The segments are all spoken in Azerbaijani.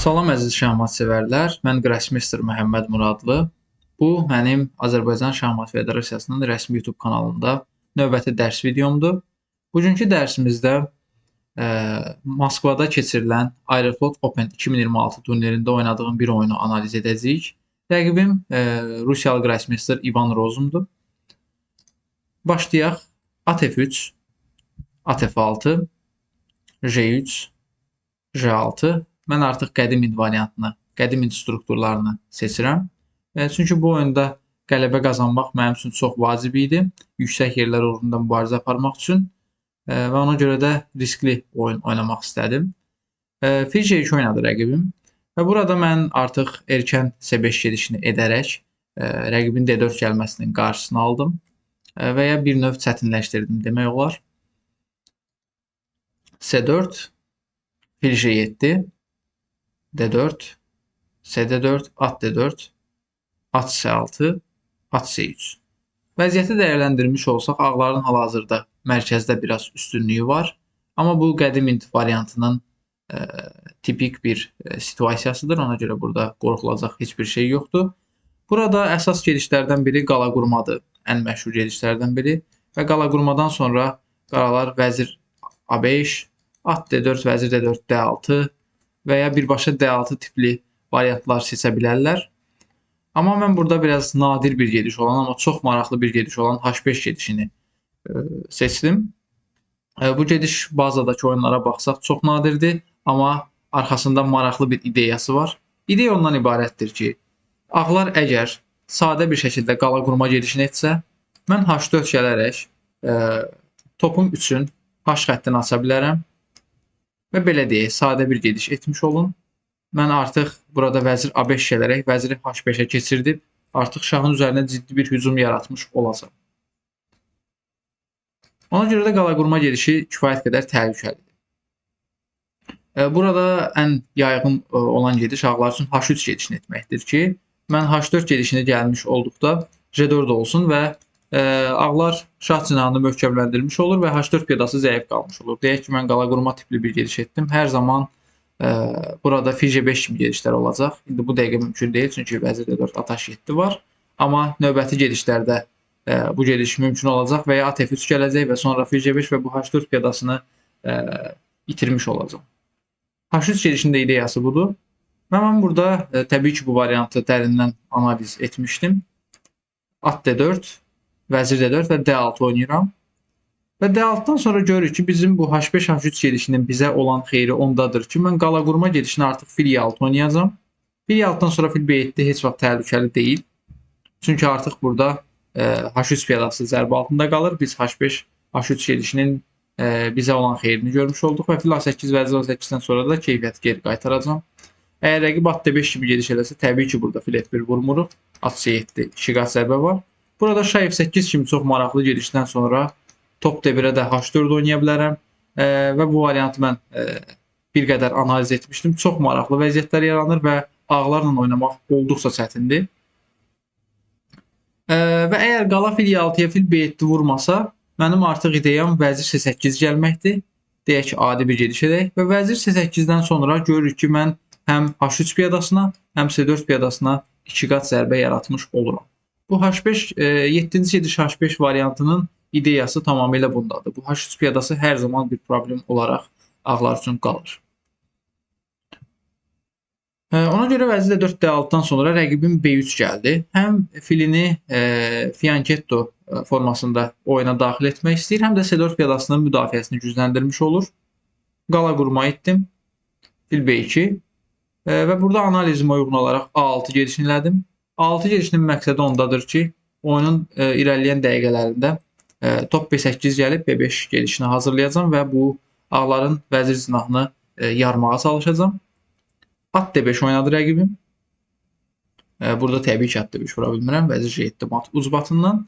Salam əziz şahmat sevərlər, mən Qrosmeyster Məhəmməd Muradlı. Bu mənim Azərbaycan Şahmat Federasiyasının rəsmi YouTube kanalında növbəti dərs videomdur. Bugünkü dərsimizdə Moskvada keçirilən Aeroflot Open 2026 turnirində oynadığım bir oyunu analiz edəcəyik. Rəqibim Rusiyalı Qrosmeyster İvan Rozumdur. Başlayaq. At F3, at F6, J3, J6. Mən artıq qədim int variantını, qədim int strukturlarını seçirəm. Çünki bu oyunda qələbə qazanmaq mənim üçün çox vacib idi. Yüksək yerlər uğrunda mübarizə aparmaq üçün və ona görə də riskli oyun oynamaq istədim. Fil G2 oynadı rəqibim və burada mən artıq erkən C5 gedişini edərək rəqibin D4 gəlməsinin qarşısını aldım və ya bir növ çətinləşdirdim demək olar. C4, fil G7, D4, CD4, at D4, at C6, at C3. Vəziyyəti dəyərləndirmiş olsaq, ağların hal-hazırda mərkəzdə biraz üstünlüyü var. Amma bu qədim int variantının tipik bir situasiyasıdır. Ona görə burada qorxulacaq heç bir şey yoxdur. Burada əsas gedişlərdən biri qala qurmadır. Ən məşhur gedişlərdən biri. Və qala qurmadan sonra qaralar vəzir A5, at D4, vəzir D4, D6 və ya birbaşa D6 tipli variantlar seçə bilərlər. Amma mən burada biraz nadir bir gediş olan, amma çox maraqlı bir gediş olan H5 gedişini seçdim. Bu gediş bazadakı oyunlara baxsaq çox nadirdir, amma arxasında maraqlı bir ideyası var. İdeya ondan ibarətdir ki, ağlar əgər sadə bir şəkildə qala qurma gedişini etsə, mən H4 gələrək topum üçün H xəttini aça bilərəm. Və belə deyək, sadə bir gediş etmiş olun. Mən artıq burada vəzir A5 gələrək vəziri H5-ə keçirdib, artıq şahın üzərinə ciddi bir hücum yaratmış olacaq. Ona görə də qala qurma gedişi kifayət qədər təhlükəlidir. Burada ən yayğın olan gediş ağlar üçün H3 gedişini etməkdir ki, mən H4 gedişini gəlmiş olduqda G4 olsun və ağlar şah cinahını möhkəmləndirmiş olur və H4 piyadası zəif qalmış olur. Deyək ki, mən qala qurma tipli bir gediş etdim. Hər zaman burada fil G5 kimi gedişlər olacaq. İndi bu dəqiqə mümkün deyil, çünki vəzir D4 at H7 var. Amma növbəti gedişlərdə bu gediş mümkün olacaq və ya at F3 gələcək və sonra fil G5 və bu H4 piyadasını itirmiş olacaq. H3 gedişinin də ideyası budur. Və mən burada təbii ki, bu variantı dərindən analiz etmişdim. At D4, vəzir D4 və D6 oynayıram. Və D6-dan sonra görürük ki, bizim bu H5, H3 gedişinin bizə olan xeyri ondadır ki, mən qala qurma gedişini artıq fil E6 oynayacağam. Fil E6-dan sonra fil B7 heç vaxt təhlükəli deyil. Çünki artıq burada H3 piyadası zərbə altında qalır. Biz H5, H3 gedişinin bizə olan xeyrini görmüş olduq və fil A8, vəzir A8-dən sonra da keyfiyyəti geri qaytaracağam. Əgər rəqib at D5 kimi gediş eləsə, təbii ki, burada fil F1 vurmuruq. At C7, 2 qat zərbə var. Burada şah F8 kimi çox maraqlı gedişdən sonra top D1-ə də H4 oynaya bilərəm və bu variantı mən bir qədər analiz etmişdim. Çox maraqlı vəziyyətlər yaranır və ağlarla oynamaq olduqca çətindir. Və əgər qala fil E6-ya fil B7 vurmasa, mənim artıq ideyam vəzir C8 gəlməkdir. Deyək ki, adi bir gediş edək və vəzir C8-dən sonra görürük ki, mən həm H3 piyadasına, həm C4 piyadasına 2 qat zərbə yaratmış oluram. Bu H5, 7-ci gediş H5 variantının ideyası tamamilə bundadır. Bu H3 piyadası hər zaman bir problem olaraq ağlar üçün qalır. Ona görə vəzir D4, D6-dan sonra rəqibim B3 gəldi. Həm filini fianchetto formasında oyuna daxil etmək istəyir, həm də C4 piyadasının müdafiəsini gücləndirmiş olur. Qala qurma etdim. Fil B2 və burada analizimə uyğun olaraq A6 gedişini elədim. A6 gedişinin məqsədi ondadır ki, oyunun irəliləyən dəqiqələrində top B8 gəlib B5 gedişini hazırlayacağam və bu ağların vəzir cinahını yarmağa çalışacağam. At D5 oynadı rəqibim. Burada təbii ki, at D5 vura bilmirəm. Vəzir G7 mat ucbatından.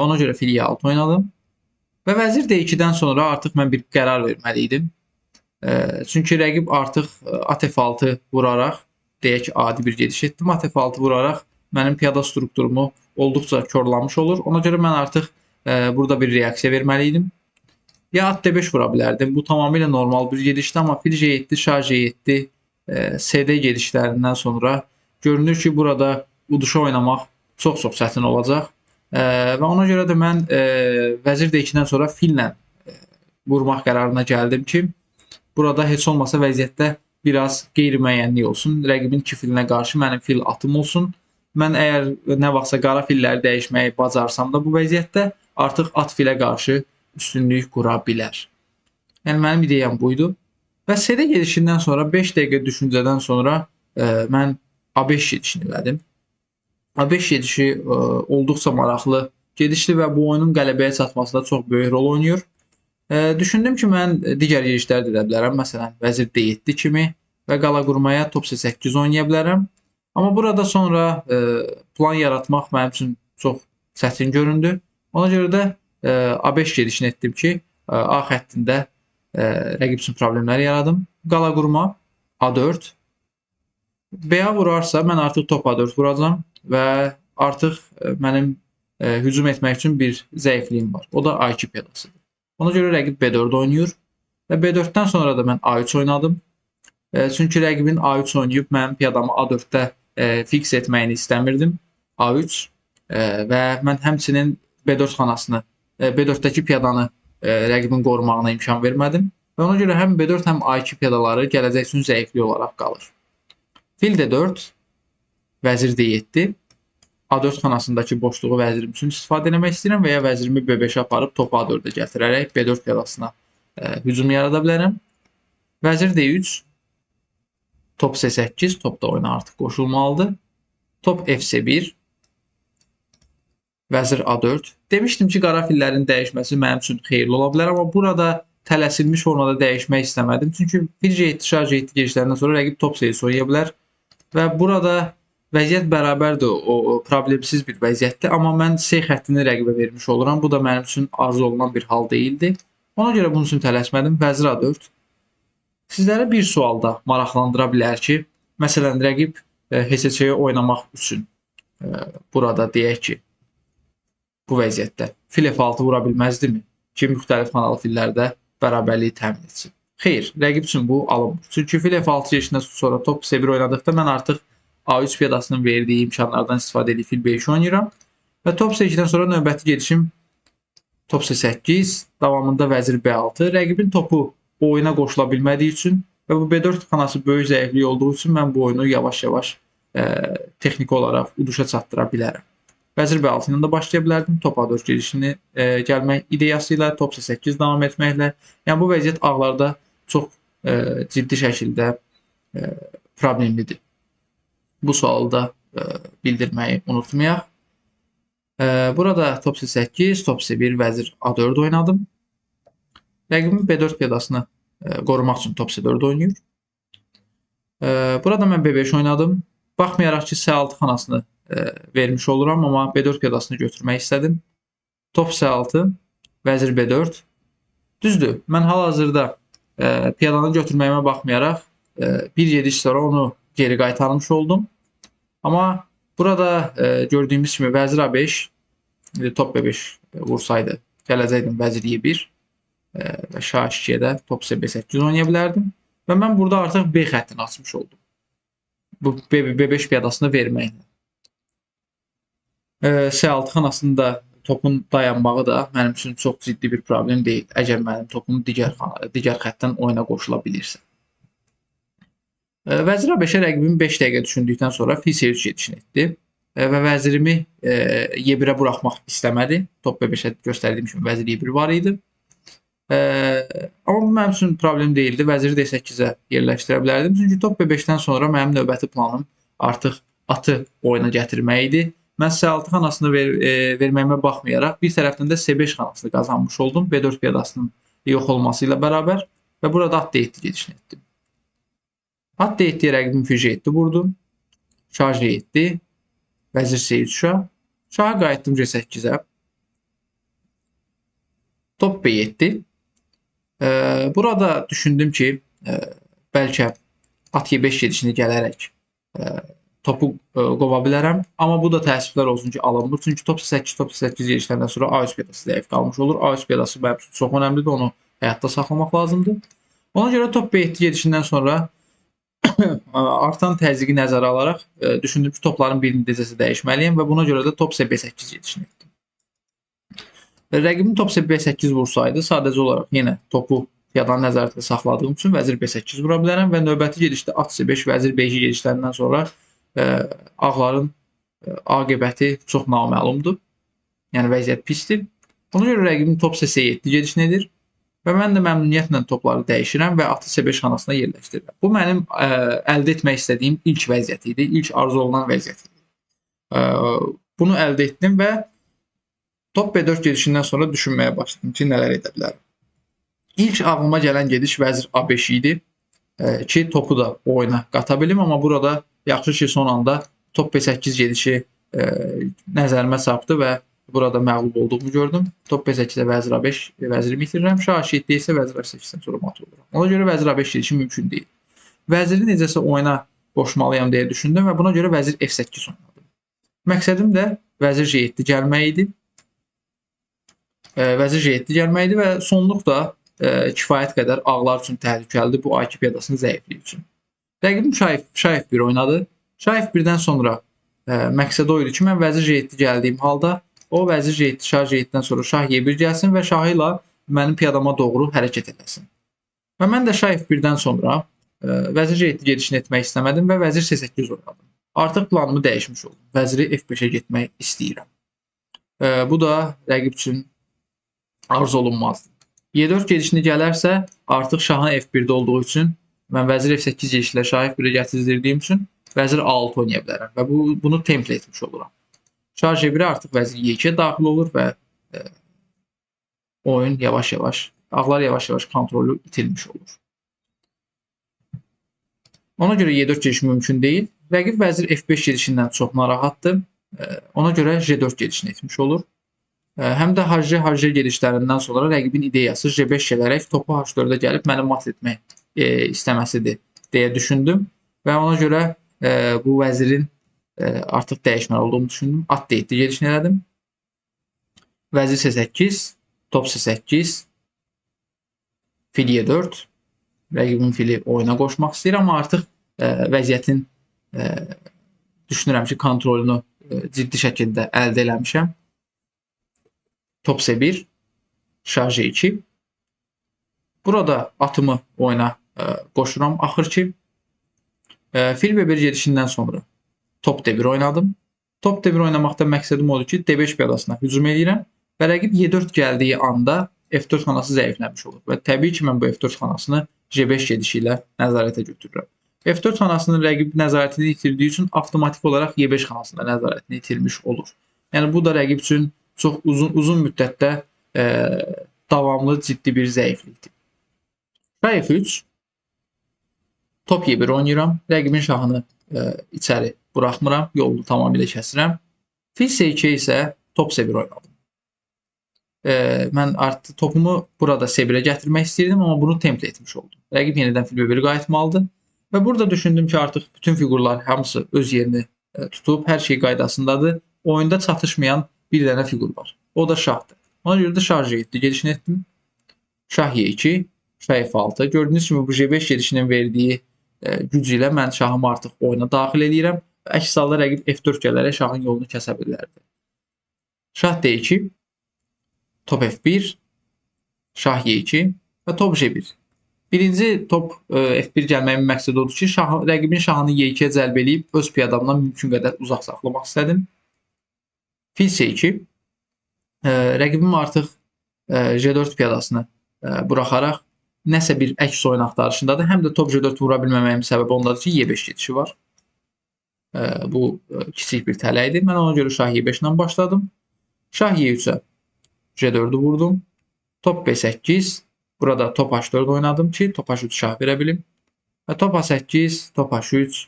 Ona görə fil E6 oynadım. Və vəzir D2-dən sonra artıq mən bir qərar verməli idim. Çünki rəqib artıq at F6 vuraraq, deyək ki, adi bir gediş etdim. At F6 vuraraq mənim piyada strukturumu olduqca korlamış olur. Ona görə mən artıq burada bir reaksiya verməli idim. Ya at D5 vura bilərdim. Bu tamamilə normal bir gedişdi, amma fil G7, şah G7 CD gedişlərindən sonra görünür ki, burada uduşa oynamaq çox-çox çətin olacaq. Və ona görə də mən vəzir D2-dən sonra fillə vurmaq qərarına gəldim ki, burada heç olmasa vəziyyətdə biraz qeyri-müəyyənlik olsun. Rəqibin iki filinə qarşı mənim fil atım olsun. Mən əgər nə vaxtsa qara filləri dəyişməyi bacarsam da bu vəziyyətdə artıq at filə qarşı üstünlük qura bilər. Yəni mənim ideyam buydu. Və CD gedişindən sonra 5 dəqiqə düşüncədən sonra mən A5 gedişini elədim. A5 gedişi olduqca maraqlı gedişdir və bu oyunun qələbəyə çatmasında çox böyük rol oynayır. Düşündüm ki, mən digər gedişlər də edə bilərəm. Məsələn, vəzir D7 kimi və qala qurmaya top C8 oynaya bilərəm. Amma burada sonra plan yaratmaq mənim üçün çox çətin göründü. Ona görə də A5 gedişini etdim ki, A xəttində rəqib üçün problemlər yaradım. Qala qurma A4. B-a vurarsa mən artıq top A4 vuracam və artıq mənim hücum etmək üçün bir zəifliyim var. O da A2 piyadasıdır. Ona görə rəqib B4 oynayır və B4-dən sonra da mən A3 oynadım. Çünki rəqibin A3 oynayıb mənim piyadamı A4-də fiks etməyini istəmirdim. A3 və mən həmçinin B4 xanasını, B4-dəki piyadanı rəqibin qorumağına imkan vermədim. Və ona görə həm B4, həm A2 piyadaları gələcək üçün zəiflik olaraq qalır. Fil D4, vəzir D7. A4 xanasındakı boşluğu vəzirim üçün istifadə etmək istəyirəm və ya vəzirimi B5-ə aparıb topu A4-ə gətirərək B4 piyadasına hücum yarada bilərəm. Vəzir D3, top C8, top da oyuna artıq qoşulmalıdır. Top FC1, vəzir A4. Demişdim ki, qara fillərin dəyişməsi mənim üçün xeyirli ola bilər, amma burada tələsilmiş formada dəyişmək istəmədim. Çünki fil G7, şah G7 gedişlərindən sonra rəqib top C3 oynaya bilər və burada vəziyyət bərabərdir, o problemsiz bir vəziyyətdir. Amma mən C xəttini rəqibə vermiş oluram. Bu da mənim üçün arzu olunan bir hal deyildi. Ona görə bunun üçün tələsmədim. Vəzir A4. Sizlərə bir sual da maraqlandıra bilər ki, məsələn, rəqib HSC-yə oynamaq üçün burada deyək ki, bu vəziyyətdə fil F6 vura bilməzdimi ki, müxtəlif xanalı fillərdə bərabərliyi təmin etsin? Xeyr, rəqib üçün bu alınmır. Çünki fil F6 gedişindən sonra top C1 oynadıqda mən artıq A3 piyadasının verdiyi imkanlardan istifadə edib fil B2 oynayıram. Və top C2-dən sonra növbəti gedişim top C8, davamında vəzir B6. Rəqibin topu oyuna qoşula bilmədiyi üçün və bu B4 xanası böyük zəiflik olduğu üçün mən bu oyunu yavaş-yavaş texniki olaraq uduşa çatdıra bilərəm. Vəzir B6 ilə də başlaya bilərdim. Top A4 gedişini gəlmək ideyası ilə, top C8 davam etməklə. Yəni bu vəziyyət ağlarda çox ciddi şəkildə problemlidir. Bu sualı da bildirməyi unutmayaq. Burada top C8, top C1, vəzir A4 oynadım. Rəqibimin B4 piyadasını qorumaq üçün top C4 oynayır. Burada mən B5 oynadım. Baxmayaraq ki, C6 xanasını vermiş oluram, amma B4 piyadasını götürmək istədim. Top C6, vəzir B4. Düzdür, mən hal-hazırda piyadanı götürməyimə baxmayaraq bir gediş sonra onu geri qaytarmış oldum. Amma burada gördüyümüz kimi vəzir A5, top B5 vursaydı gələcəkdim vəzir E1 və şah H2-yə də top C8 oynaya bilərdim. Və mən burada artıq B xəttini açmış oldum. Bu B5 piyadasını verməklə. C6 xanasında topun dayanmağı da mənim üçün çox ciddi bir problem deyil. Əgər mənim topum digər xəttdən oyuna qoşula bilirsə. Vəzir A5-ə rəqibim 5 dəqiqə düşündükdən sonra fil C3 gedişini etdi və vəzirimi E1-ə buraxmaq istəmədi. Top B5-ə göstərdiyim kimi vəzir E1 var idi. Amma bu mənim üçün problem deyildi. Vəziri D8-ə yerləşdirə bilərdim. Çünki top B5-dən sonra mənim növbəti planım artıq atı oyuna gətirmək idi. Mən C6 xanasını verməyimə baxmayaraq bir tərəfdən də C5 xanasını qazanmış oldum. B4 piyadasının yox olması ilə bərabər və burada at D7 gedişini etdim. At D7-yə rəqibim fil G7 vurdu. Şah G7, vəzir C3 şah. Şaha qayıtdım G8-ə. Top B7. Burada düşündüm ki, bəlkə at E5 gedişini gələrək topu qova bilərəm. Amma bu da təəssüflər olsun ki, alınmır. Çünki top C8, top C8 gedişlərindən sonra A3 piyadası zəif qalmış olur. A3 piyadası mənim üçün çox önəmlidir. Onu həyatda saxlamaq lazımdır. Ona görə top B7 gedişindən sonra Artan təzyiqi nəzərə alaraq düşündüm ki, topların birini necəsə dəyişməliyəm və buna görə də top C8 gedişini etdim. Rəqibim top C8 vursaydı, sadəcə olaraq yenə topu piyadanın nəzarətində saxladığım üçün vəzir B8 vura bilərəm və növbəti gedişdə at C5, vəzir B2 gedişlərindən sonra ağların aqibəti çox naməlumdur. Yəni vəziyyət pisdir. Ona görə rəqibim top C7 gedişini edir və mən də məmnuniyyətlə topları dəyişirəm və atı C5 xanasına yerləşdirirəm. Bu mənim əldə etmək istədiyim ilk vəziyyət idi, ilk arzu olunan vəziyyət idi. Bunu əldə etdim və top B4 gedişindən sonra düşünməyə başladım ki, nələr edə bilərəm. İlk ağlıma gələn gediş vəzir A5 idi ki, topu da oyuna qata bilim, amma burada yaxşı ki, son anda top B8 gedişi nəzərimə çarpdı və burada məğlub olduğumu gördüm. Top B8-də vəzir A5 vəzirimi itirirəm. Şah H7 isə vəzir H8-dən sonra mat oluram. Ona görə vəzir A5 gedişi mümkün deyil. Vəziri necəsə oyuna qoşmalıyam deyə düşündüm və buna görə vəzir F8 oynadım. Məqsədim də vəzir G7 gəlmək idi. Vəzir G7 gəlmək idi və sonluq da kifayət qədər ağlar üçün təhlükəlidir bu A2 piyadasının zəifliyi üçün. Rəqibim şah F1 oynadı. Şah F1-dən sonra məqsəd o idi ki, mən vəzir G7 gəldiyim halda o vəzir G7, şah G7-dən sonra şah E1 gəlsin və şahı ilə mənim piyadama doğru hərəkət eləsin. Və mən də şah F1-dən sonra vəzir G7 gedişini etmək istəmədim və vəzir C8 oynadım. Artıq planımı dəyişmiş oldum. Vəziri F5-ə getmək istəyirəm. Bu da rəqib üçün arzu olunmazdı. E4 gedişini gələrsə, artıq şahın F1-də olduğu üçün mən vəzir F8 gedişlə şah F1-ə gətirdirdiyim üçün vəzir A6 oynaya bilərəm və bunu temple etmiş oluram. Şah G1-ə artıq vəzir E2-yə daxil olur və oyun yavaş-yavaş, ağlar yavaş-yavaş kontrolü itirmiş olur. Ona görə E4 gedişi mümkün deyil. Rəqib vəzir F5 gedişindən çox narahatdır. Ona görə G4 gedişini etmiş olur. Həm də HG, HG gedişlərindən sonra rəqibin ideyası G5 gələrək topu H4-ə gəlib məni mat etmək istəməsidir deyə düşündüm. Və ona görə bu vəzirin artıq dəyişməli olduğumu düşündüm. At D7 gedişini elədim. Vəzir C8, top C8, fil E4. Rəqibin fili oyuna qoşmaq istəyir, amma artıq vəziyyətin düşünürəm ki, kontrolünü ciddi şəkildə əldə eləmişəm. Top C1, şah G2. Burada atımı oyuna qoşuram axır ki. Fil B1 gedişindən sonra top D1 oynadım. Top D1 oynamaqda məqsədim odur ki, D5 piyadasına hücum edirəm və rəqib E4 gəldiyi anda F4 xanası zəifləmiş olur. Və təbii ki, mən bu F4 xanasını G5 gedişi ilə nəzarətə götürürəm. F4 xanasının rəqib nəzarətini itirdiyi üçün avtomatik olaraq E5 xanasında nəzarətini itirmiş olur. Yəni bu da rəqib üçün çox uzun müddətdə davamlı ciddi bir zəiflikdir. Şah F3, top E1 oynayıram. Rəqibin şahını içəri buraxmıram, yolunu tamamilə kəsirəm. Fil C2 isə top C1 oynadım. Mən artıq topumu burada C1-ə gətirmək istəyirdim, amma bunu temple etmiş oldum. Rəqib yenidən fil B1 qayıtmalıdır. Və burada düşündüm ki, artıq bütün fiqurlar hamısı öz yerini tutub, hər şey qaydasındadır. Oyunda çatışmayan bir dənə fiqur var. O da şahdır. Ona görə də şah G7 gedişini etdim. Şah E2, şah F6. Gördüyünüz kimi bu G5 gedişinin verdiyi güc ilə mən şahımı artıq oyuna daxil edirəm. Əks halda rəqib F4 gələrək şahın yolunu kəsə bilərdi. Şah D2, top F1, şah E2 və top G1. Birinci top F1 gəlməyimin məqsədi odur ki, rəqibin şahını E2-yə cəlb eləyib öz piyadamdan mümkün qədər uzaq saxlamaq istədim. Fil C2, rəqibim artıq G4 piyadasını buraxaraq nəsə bir əks oyun axtarışındadır. Həm də top G4 vura bilməməyimin səbəbi ondadır ki, E5 gedişi var. Bu kiçik bir tələ idi. Mən ona görə şah E5 ilə başladım. Şah E3-ə G4-ü vurdum. Top B8. Burada top H4 oynadım ki, top H3 şah verə bilim. Və top A8, top H3,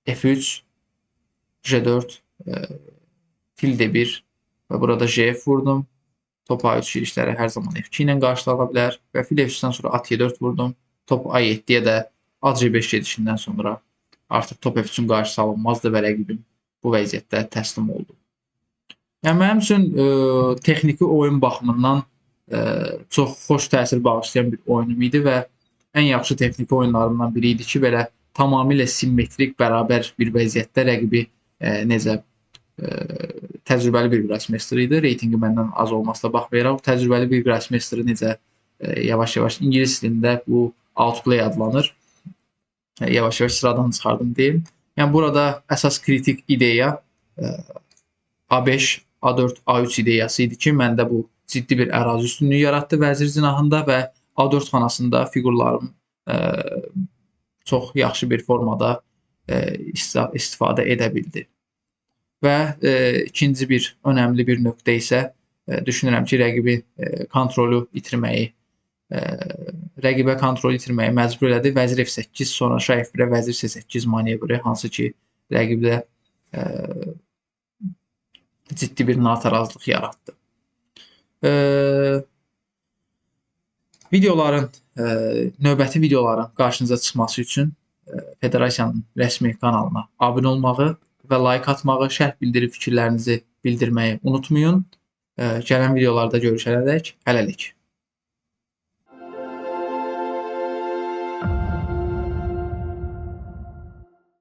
F3, G4, fil D1 və burada GF vurdum. Top A3 girişləri hər zaman F2 ilə qarşılana bilər və fil F3-dən sonra at E4 vurdum. Top A7-yə də AC5 gedişindən sonra artıq top F3-ün qarşısı alınmazdı və rəqibim bu vəziyyətdə təslim oldu. Yəni mənim üçün texniki oyun baxımından çox xoş təsir bağışlayan bir oyunum idi və ən yaxşı texniki oyunlarımdan biri idi ki, belə tamamilə simmetrik, bərabər bir vəziyyətdə rəqibi necə təcrübəli bir qrosmeyster idi. Reytinqi məndən az olmasına baxmayaraq, təcrübəli bir qrosmeysteri necə yavaş-yavaş ingilis dilində bu outplay adlanır. Yavaş-yavaş sıradan çıxardım deyim. Yəni burada əsas kritik ideya A5, A4, A3 ideyası idi ki, məndə bu ciddi bir ərazi üstünlüyü yaratdı vəzir cinahında və A4 xanasında fiqurlarım çox yaxşı bir formada istifadə edə bildi. Və ikinci bir önəmli bir nöqtə isə düşünürəm ki, rəqibi kontrolü itirməyi, rəqibə kontrolü itirməyi məcbur elədi. Vəzir F8, sonra şah F1-ə vəzir C8 manevri, hansı ki, rəqibdə ciddi bir natarazlıq yaratdı. Videoların, növbəti videoların qarşınıza çıxması üçün Federasiyanın rəsmi kanalına abunə olmağı və like atmağı, şərh bildirib fikirlərinizi bildirməyi unutmayın. Gələn videolarda görüşənədək hələlik.